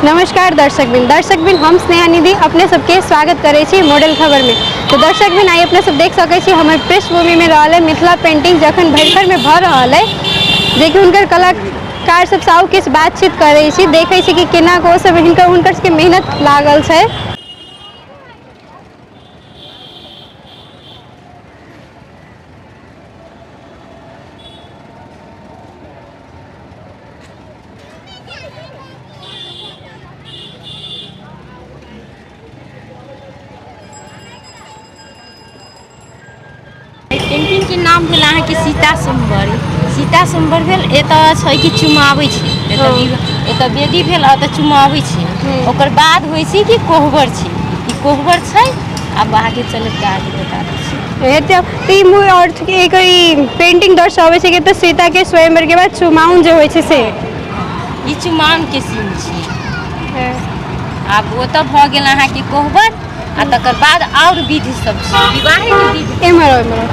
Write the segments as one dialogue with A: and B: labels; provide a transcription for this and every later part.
A: नमस्कार दर्शकबिन दर्शकबिन, हम स्नेहा निधि अपने सबके स्वागत करै छी मॉडल खबर में। तो दर्शकबिन, आइ अपने सब देख सकै छी हमर पृष्ठभूमि में रहल है मिथिला पेंटिंग जखन भरिखर में भऽ रहल है, जेकि हुनकर कलाकार सब सब किछु बातचीत करै छी, देखै छी कि केना ओ सब हिनकर हुनकर सबके मेहनत लागल छै।
B: पेंटिंगके नाम भेल अहाँके सीता स्वयंवर। सीता स्वयंवर भेल, एतऽ छै कि चुमाबै छै, एतऽ एतऽ वेदी भेल, एतऽ चुमाबै छै। ओकर बाद होइ छै कि कोहबर छै, ई कोहबर छै। आब अहाँके चलैत आगे बता दै छी।
A: एते तऽ ई मुँह और एक ई पेंटिंग दर्शाबै छै कि एतऽ सीता के स्वयंवर के बाद चुमाउन जे होइ छै से।
B: ई चुमाउनके सीन छै। आब ओतऽ भऽ गेल अहाँके कोहबर, आ तकर बाद आओर विधि सब छै, विवाहेके विधि।
A: एम्हर आउ, एम्हर आउ।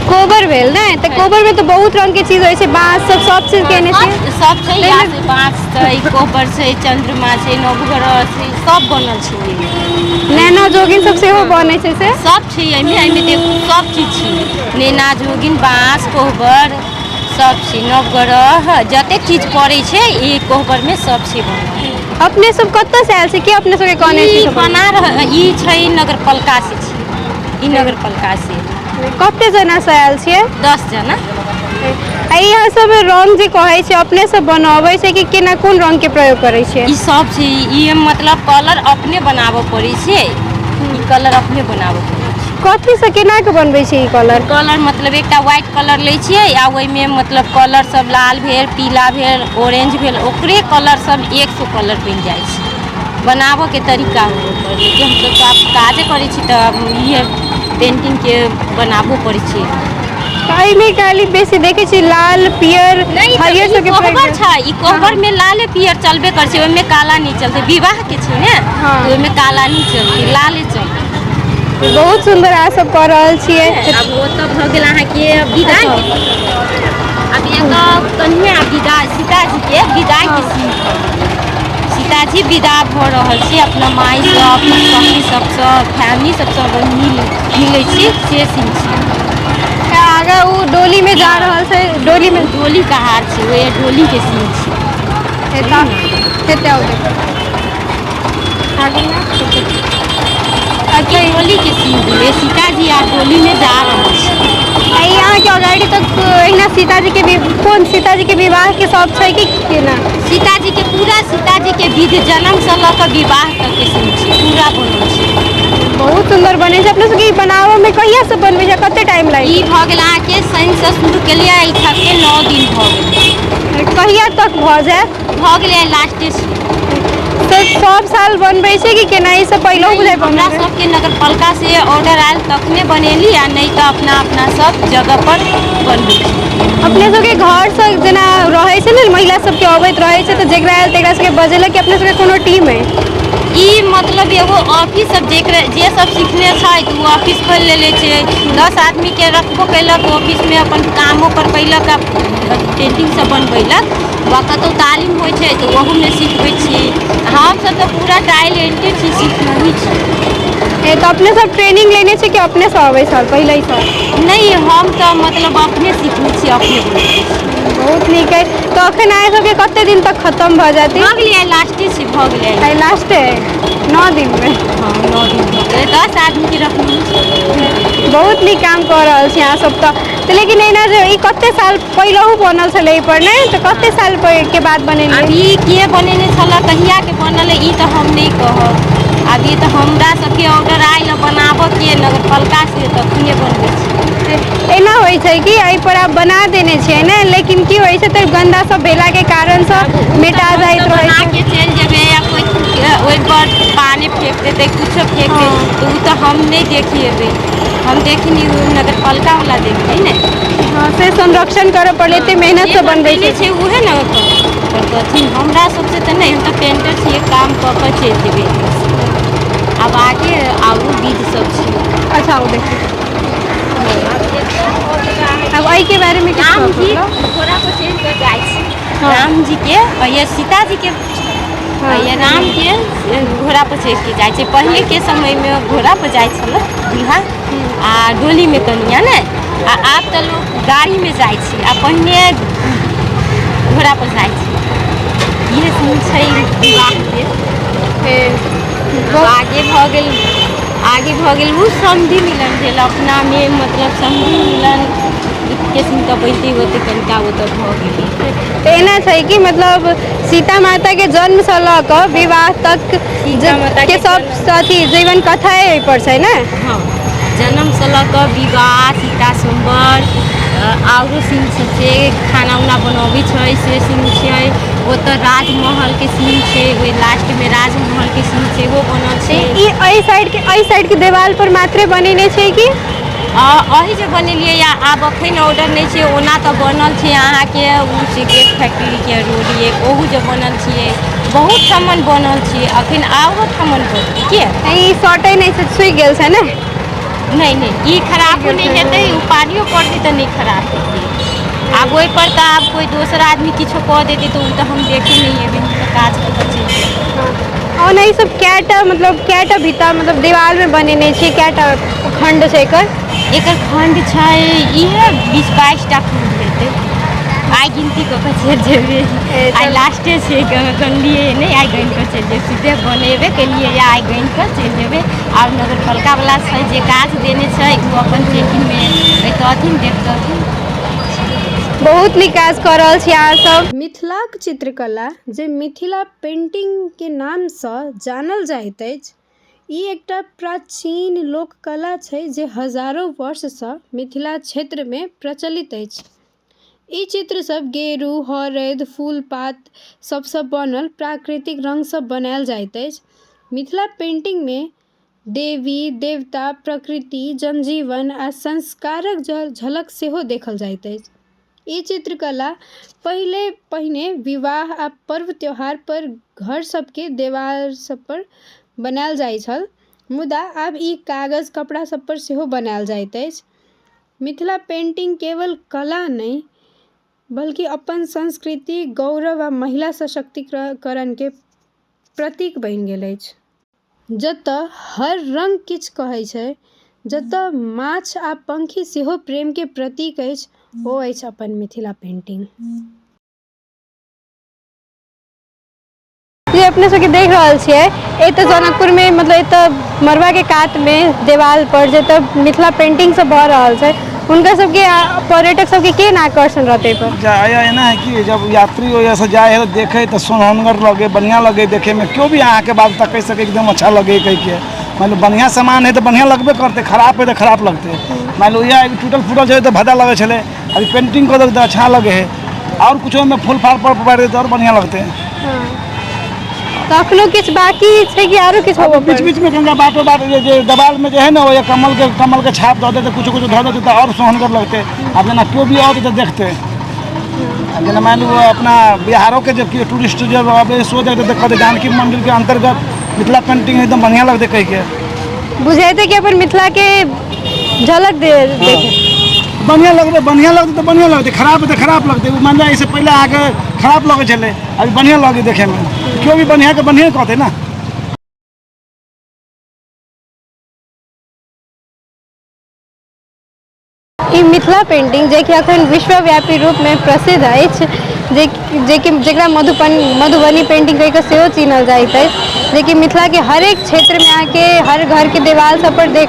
A: कोबर भेल ने, तऽ कोबर में तऽ बहुत रंग के चीज होइ छै, बाँस सब सब चीज केने छै।
B: सब छै, यहाँ बाँस छै, कोबर छै, चंद्रमा छै, नवग्रह छै, सब बनल छै एहिमे।
A: नैना जोगिन सब सेहो बनै छै से
B: सब छै एहिमे। एहिमे देखू सब चीज छै, नेना जोगिन, बाँस, कोहबर सब छै, नवग्रह, जतेक चीज पड़ै छै ई कोहबर में सब छै बनल।
A: अपने सब कतऽ से आयल छी? के अपने सबके कहने छी?
B: ई बना रहल ई छै नगरपालिका से छै, ई नगरपालिका से।
A: कते जना से आयल छियै?
B: 10 जना।
A: आ यहाँ सब रंग जे कहै छै अपने सब बनबै छै कि केना कोन रंग के प्रयोग करै छियै?
B: ई सब छै, ई मतलब कलर अपने बनाबऽ पड़ै छै, ई कलर अपने बनाबऽ पड़ै छै।
A: कथी से केना के बनबै छै ई कलर?
B: कलर मतलब एकटा व्हाइट कलर लै छियै आ ओहिमे मतलब कलर सब लाल भेल, पीला भेल, ऑरेंज भेल, ओकरे कलर सब 100 कलर बनि जाइ छै। बनाबऽ के तरीका होबऽ पड़ै छै। हमसब तऽ आब काजे करै छी तऽ आब इहे पेंटिंगके बनाबो पड़ै छै।
A: एहिमे खाली बेसी देखै छी लाल, पियर, हरियर सबके
B: कोहबर छै। ई कोहबर में लाले पियर चलबे करै छै, ओहिमे काला नहि चलतै। विवाह के छै ने, ओहिमे काला नहि चलतै, लाले चलतै।
A: बहुत सुन्दर अहाँ सब कऽ रहल छियै।
B: आब ओतऽ भऽ गेल अहाँके विदाई। आब एतऽ कन्या विदा, सीताजी के विदाई के सीन भऽ गेल। सीताजी विदा भऽ रहल छी अपना माय सँ, अपना सखी सबसँ, फैमिली सबसँ मिलै छी, से सीन छै।
A: आगा ओ डोली में जा रहल छै, डोली में
B: डोली कहार छै, ओहे डोली के सीन छै।
A: एतऽ आउ, देखू। आगू में।
B: अच्छा, डोली के सीन भेलै, सीताजी आ डोली में जा रहल छै।
A: आ ई अहाँके अगाडि तक एहिना सीताजी के कोन सीताजी के विवाह के सब छै कि केना?
B: सीताजी के पूरा सीताजी के विध जन्म से लऽ कऽ विवाह तक के सीन छै, पूरा बनल छै।
A: बहुत सुन्दर बनै छै। अपने सबके ई बनाबऽ में कहिया से बनबै छै, कते टाइम लागि?
B: ई भऽ गेल अहाँके शनि से शुरू केलियै, ई थकके 9 दिन भऽ गेलै।
A: कहिया तक भऽ जायत?
B: भऽ गेलै, लास्टे छै।
A: तऽ सब साल बनबै छै कि केना? ई सब पहिलहो बुझाइ
B: हमरा
A: बनबै?
B: सबके नगरपालिका से ऑर्डर आयल तखने बनेली, आ नहि तऽ अपना अपना सब जगह पर बनबै छी।
A: अपने सबके घर से जेना रहै छै ने, महिला सबके अबैत रहै छै, तऽ जेकरा आयल तेकरा सबके बजेलक कि अपने सबके कोनो टीम है?
B: ई मतलब एगो ऑफिस सब जेकरा जे सब सीखने छै तऽ ओ ऑफिस खोलि लेले छै, 10 आदमी के रखबो केलक, ऑफिस में अपन कामो करबैलक आ पेंटिंग सब बनबैलक, वा कतहु तालीम होइ छै तऽ ओहूमे सिखबै छी। हमसब तऽ पूरा टैलेंटेड छी, सीखनही छी।
A: तऽ अपने सब ट्रेनिंग लेने छी कि अपने से अबै छल पहिले सँ?
B: नहि, हम तऽ मतलब अपने सीखने छी, अपने बनबै छी।
A: बहुत नीक है। तऽ अखन अहाँ सबके कते दिन तक खत्म भऽ जाती?
B: भऽ गेलै, लास्टे छै, भऽ गेलै।
A: आइ लास्ट है, 9 दिन में।
B: हँ, 9 दिन भऽ गेलै, 10 आदमी के रखने छी।
A: बहुत नीक काम कऽ रहल छी अहाँ सब। तऽ लेकिन एना जे ई कते साल पहिलहु बनल छलै एहि पर ने, तऽ कते साल के बाद बनेलियै?
B: आब ई के बनेने छलै, कहिया के बनल ई तऽ हम नहि कहब। आब ई तऽ हमरा सबके ऑर्डर आयल बनाबऽ के नगरपालिका से, तखने बनबै छी।
A: एना होइ छै कि एहि पर आप बना देने छियै ने, लेकिन की होइ छै तऽ गन्दा सब भेला के कारण से मिटा जाइत रहै
B: बना
A: छै।
B: के चलि जेबै या कोइ ओहि पर पानी फेंक देतै, कुछो फेंक देतै, तऽ ओ तऽ हम नहि देखिएबै। हम देखनी, ओ नगरपालिका वाला देखतै ने।
A: हँ, से संरक्षण करऽ पड़लै, एते मेहनत से बनबै
B: छै
A: छै।
B: उहे ने करथिन, हमरा सबसे तऽ नहि, हम तऽ पेंटर छियै, काम कऽ कऽ चलि जेबै। आब आगे आरो विध सब छै।
A: अच्छा, ओ देखियौ, आब एहिके बारे में किछु
B: रामजी
A: कहू।
B: घोड़ा पर चढ़ि कऽ जाइ छै। राम जी के और ये सीता जी के
A: हाँ।
B: ये राम के घोड़ा पर चढ़ के जाइ छै। पहिले के समय में घोड़ा पर जाइ छलै दूल्हा आ डोली में कनिया ने, आ आब तऽ लोग गाड़ी में जाइ छै, आ पहिने घोड़ा पर जाइ छै। इहे सीन छै विवाह के। आगे भऽ गेल, आगे भऽ गेल ओ समधि मिलन भेल अपना में, मतलब समधि मिलन के सीन तऽ बनते ओते कनिका ओतऽ भऽ गेलै।
A: तऽ एना छै कि मतलब सीता माता के जन्म से लऽ कऽ विवाह तक
B: सीता माता
A: के
B: के
A: सब
B: जन्म।
A: अथी जीवन कथा एहि पर छै ने?
B: हाँ, जन्मसँ लऽ कऽ विवाह, सीता स्वयंवर, आओरो सीन सब छै। खाना उना बनबै छै से सीन छै। ओतऽ राजमहलके सीन छै, ओहि लास्टमे राजमहलके सीन सेहो बनल छै।
A: ई एहि साइड के, एहि साइड के देवाल पर मात्रे बनेने छै कि
B: अही जे बनेलियै या आब अखन ऑर्डर नहि छै। ओना तऽ बनल छै अहाँके ओ सिगरेट फैक्ट्रीके रोड एक, ओहू जे बनल छियै, बहुत ठमन बनल छै, अखन आओरो ठमन बनतै के।
A: ई सटै नहि छै, सुखि गेल छै ने?
B: नहि नहि, ई खराबो नहि हेतै, ओ पानियो पड़तै तऽ नहि खराब हेतै। आब ओहि पर तऽ आब कोइ दोसर आदमी किछो कऽ देतै तऽ ओ तऽ हम देखे नहि एबै, हम तऽ काज कऽ कऽ चलि जेबै।
A: ओना ई सब कएटा, मतलब कएटा भित्ता, मतलब देवालमे बनेने छियै, कएटा खण्ड छै एकर?
B: एकर खण्ड छै इहे 20-22 टा खण्ड हेतै। आइ गिनती कऽ कऽ चलि जेबै, आइ लास्टे छै, गनलियै नहि, आइ गनि कऽ चलि जेबै। सीधे बनेबे केलियै, आइ गनि कऽ चलि जेबै। आब नगरपालिका वला छै जे काज देने छै, ओ अपन चेकिंगमे अयतथिन, देखतथिन।
A: बहुत नीक काज कऽ रहल छी अहाँ सब। मिथिलाक चित्रकला जे मिथिला पेंटिंगके नामसँ जानल जाइत अछि, ई एकटा प्राचीन लोककला छै जे हजारो वर्षसँ मिथिला क्षेत्रमे प्रचलित अछि। ई चित्र सब गेरू, हरैद, फूल पात सबसँ बनल प्राकृतिक रङ्गसँ बनायल जाइत अछि। मिथिला पेंटिंगमे देवी देवता, प्रकृति, जनजीवन आ संस्कारक झलक सेहो देखल जाइत अछि। ई चित्रकला पहिले पहिने विवाह आ पर्व त्योहार पर घर सबके देवाल सब पर बनायल जाइ छल, मुदा आब ई कागज कपड़ा सब पर सेहो बनायल जाइत अछि। मिथिला पेंटिंग केवल कला नहि, बल्कि अपन संस्कृति, गौरव आ महिला सशक्तिकरणके प्रतीक बनि गेल अछि। जतऽ हर रङ्ग किछु कहै छै, जतऽ माछ आ पंखी सेहो प्रेमके प्रतीक अछि, ओ अछि अपन मिथिला पेंटिंग। जे अपने सबके देख रहल छियै, एतऽ जनकपुरमे, मतलब एतऽ मड़बाके कातमे देवाल पर जतऽ मिथिला पेंटिंग सब भऽ रहल छै, हुनका सबके पर्यटक सबके केहन आकर्षण रहतै एहिपर?
C: एना है कि जब यात्री हो से जाए है तो देखे तो सोनहनगर लगे, बढ़िया लगे देखे में। क्यों भी अहाँ के बात तक सके एकदम अच्छा लगे कह के, मतलब बढ़िया सामान है तो बढ़िया लगबे करते, खराब है तो खराब लगते। मान लो यह टूटल फूटल है तो भद्दा लगे छले, अभी पेंटिंग कर तो अच्छा लगे है, और कुछ में फूल फाल पर पड़ तो और बढ़िया लगते हैं।
A: तऽ अखनो किछु बाकी छै कि आरो किछु होबऽ?
C: बीच बीच में गंगा बाटो बाट जे दबाल में जे है ना, वो कमल के छाप दऽ देते, कुछ कुछ धऽ देते तो और सोहनगर लगते। अब जेना केओ भी आओत तो देखते, अब जेना मान लो अपना बिहारों के जब टूरिस्ट जब अबे सो देखते तो कहते जानकी मंदिर के अंतर्गत मिथिला पेंटिंग एकदम बढ़िया लगते कह के।
A: बुझेतै कि अपन मिथिला के झलक दे देखे।
C: बढ़िया लगते, बढ़िया लगते तो बढ़िया लगते, खराब है तो खराब लगते। मान लो इससे पहले आके खराब लगे छले, अभी बढ़िया लगे देखे में, क्यों भी बढ़िया के बढ़िया कहते ना।
A: ई मिथिला पेंटिंग जे कि अखन विश्वव्यापी रूपमे प्रसिद्ध अछि, जे जेकि जकरा मधुबनी पेंटिंग कहि कऽ सेहो चिन्हल जाइत अछि, जेकि मिथिलाके हरेक क्षेत्रमे अहाँके हर घरके देवाल सब पर देख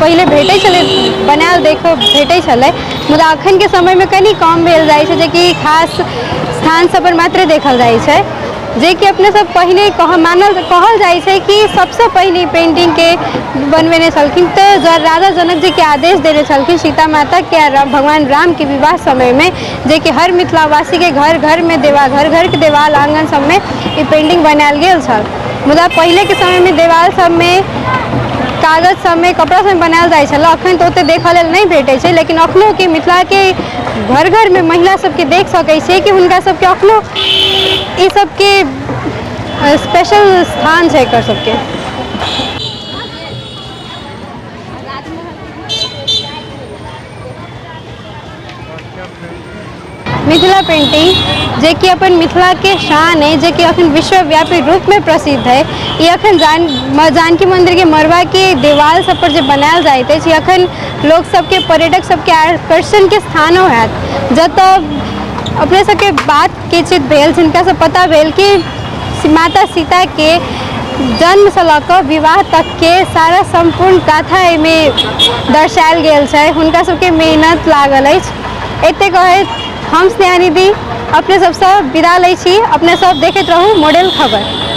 A: पहिले भेटै छलै, बनायल देख भेटै छलै, मुदा अखनके समयमे कनि कम भेल जाइ छै, जेकि खास स्थान सब पर मात्रे देखल जाइ छै। जेकि अपने सब पहिने कह मानल कहल जाइ छै कि सबसँ पहिने पेंटिंगके बनबेने छलखिन तऽ राजा जनक जीके आदेश देने छलखिन सीता माताके आ भगवान रामके विवाह समयमे, जेकि हर मिथिलावासीके घर घरमे देवाल, घर घरके देवाल आङ्गन सबमे ई पेंटिंग बनायल गेल छल। मुदा पहिलेके समयमे देवाल सबमे कागज सबमे, कपड़ा सबमे बनायल जाइ छलै। अखन तऽ ओते देखऽ लेल नहि भेटै छै, लेकिन अखनो के मिथिलाके घर घरमे महिला सबके देख सकै छियै कि हुनका सबके अखनो ई सबके स्पेशल स्थान छै एकर सबके। मिथिला पेंटिंग जेकि अपन मिथिलाके शान अइ, जेकि अखन विश्वव्यापी रूपमे प्रसिद्ध है। ई अखन जानकी मंदिरके मड़बाके देवाल सब पर जे बनायल जाइत अछि, ई अखन लोक सबके, पर्यटक सबके आकर्षणके स्थानो हैत। जतऽ अपने सबके बात किछु भेल, जिनकासँ पता भेल कि माता सीताके जन्मसँ लऽ कऽ विवाह तकके सारा सम्पूर्ण गाथा एहिमे दर्शायल गेल छै। हुनका सबके मेहनत लागल अछि। एते कहैत हम स्नेहा निधि अपने सबसँ विदा लै छी। अपने सब देखैत रहू मॉडल खबर।